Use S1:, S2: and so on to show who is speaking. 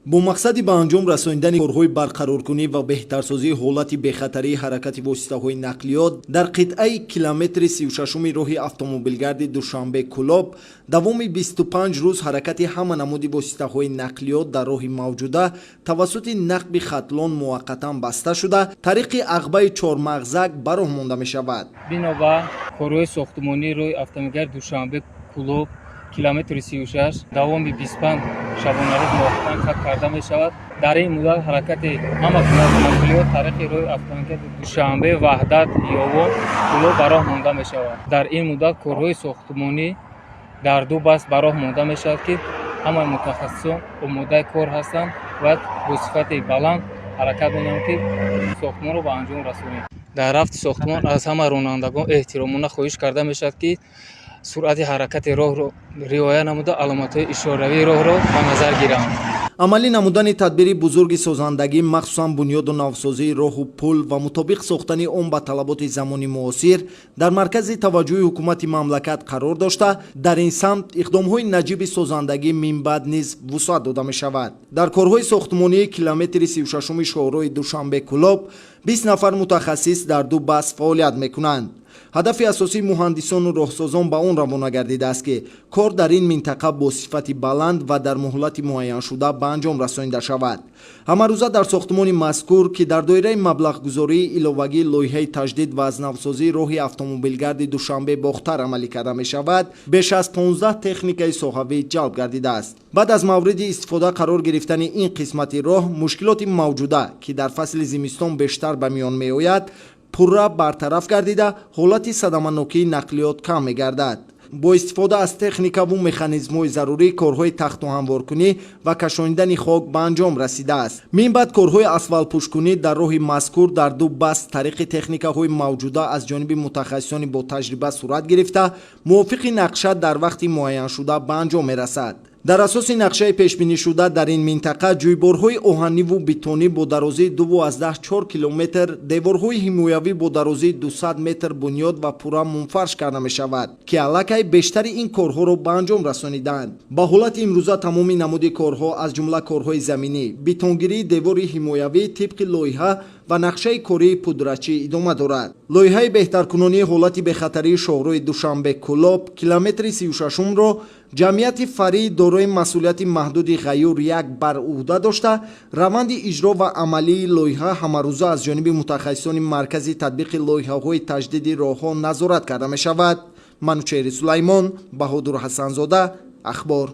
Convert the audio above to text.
S1: Бо мақсади ба анҷом расонидани корҳои барқароркунӣ ва беҳтарсозии ҳолати бехатарии ҳаракати воситаҳои нақлиёт дар қитъаи километри 36-уми роҳи автомобилгарди Душанбе Кӯлоб давоми 25 рӯз ҳаракати ҳама намуди воситаҳои нақлиёт дар роҳи мавҷуда тавассути нақби Хатлон муваққатан баста шуда, тариқи Ағбаи Чормағзак ба роҳ монда мешавад.
S2: Бино ба корҳои сохтмонии роҳи автомобилгарди Душанбе Кӯлоб, километри 36, давоми 25 шабонарӯз муваққатан қатъ карда мешавад. Дар ин муддат ҳаракати ҳама гуна нақлиёт тариқи роҳи автомобилгарди Душанбе, Ваҳдат, Ёвон, Кӯлоб ба роҳ монда мешавад. Дар ин муддат корҳои сохтмонӣ дар ду баст ба роҳ монда мешавад, ки ҳамаи мутахассисон омодаи кор ҳастанд ва бо сифати баланд ҳаракат менамоем, ки сохтмонро ба анҷом расонем. Дар рафти сохтмон аз ҳама ронандагон эҳтиромона хоҳиш карда мешавад, ки суръати ҳаракати роҳро риоя намуда, аломатҳои ишоравии роҳро ба назар гиранд.
S1: Амалӣ намудани тадбири бузурги созандагӣ, махсусан бунёду навсозии роҳу пул ва мутобиқ сохтани он ба талаботи замони муосир, дар маркази таваҷҷӯҳи ҳукумати мамлакат қарор дошта, дар ин самт иқдомҳои наҷиби созандагӣ минбаъд низ вусъат дода мешавад. Дар корҳои сохтмонии километри 36-уми шоҳроҳи Душанбе Кӯлоб 20 нафар мутахассис дар ду баст фаъолият мекунанд. Ҳадафи асосии муҳандисону роҳсозон ба он равона гардидааст, ки кор дар ин минтақа бо сифати баланд ва дар муҳлати муайяншуда ба анҷом расонида шавад. Ҳамарӯза дар сохтмони мазкур, ки дар доираи маблағгузории иловагии лоиҳаи таҷдид ва аз навсозии роҳи автомобилгарди Душанбе Бохтар амалӣ карда мешавад, беш аз 15 техникаи соҳавӣ ҷалб гардидааст. Баъд аз мавриди истифода қарор гирифтани ин қисмати роҳ, мушкилоти мавҷуда, ки дар фасли зимистон бештар ба миён меояд, пурра бартараф гардида, ҳолати садаманокии нақлиёт кам мегардад. Бо истифода аз техникаву механизмҳои зарурӣ корҳои тахту ҳамворкунӣ ва кашонидани хок ба анҷом расидааст. Минбаъд корҳои асфалтпӯшкунӣ дар роҳи мазкур дар ду баст тариқи техникаҳои мавҷуда аз ҷониби мутахассисони ботаҷриба сурат гирифта, мувофиқи нақша дар вақти муайяншуда ба анҷом мерасад. Дар асоси нақшаи пешбинишуда, дар ин минтақа ҷӯйборҳои оҳаниву бетонӣ бо дарозии 2,4 километр, деворҳои ҳимоявӣ бо дарозии 200 метр бунёд ва пурра мунфарш карда мешавад, ки аллакай бештари ин корҳоро ба анҷом расонидаанд. Ба ҳолати имрӯза тамоми намуди корҳо, аз ҷумла корҳои заминӣ, бетонгирии девори ҳимоявӣ тибқи лоиҳа ва нақшаи кории пудрачӣ идома дорад. Лоиҳаи беҳтаркунонии ҳолати бехатарии шоҳроҳи Душанбе Кӯлоб, километри 36-умро ҷамъияти фаръии дорои масъулияти маҳдуди «Ғаюр як» бар ӯҳда дошта, раванди иҷро ва амалии лоиҳа ҳамарӯза аз ҷониби мутахассисони Маркази татбиқи лоиҳаҳои таҷдиди роҳҳо назорат карда мешавад. Манучеҳри Сулаймон, Баҳодур Ҳасанзода, Ахбор.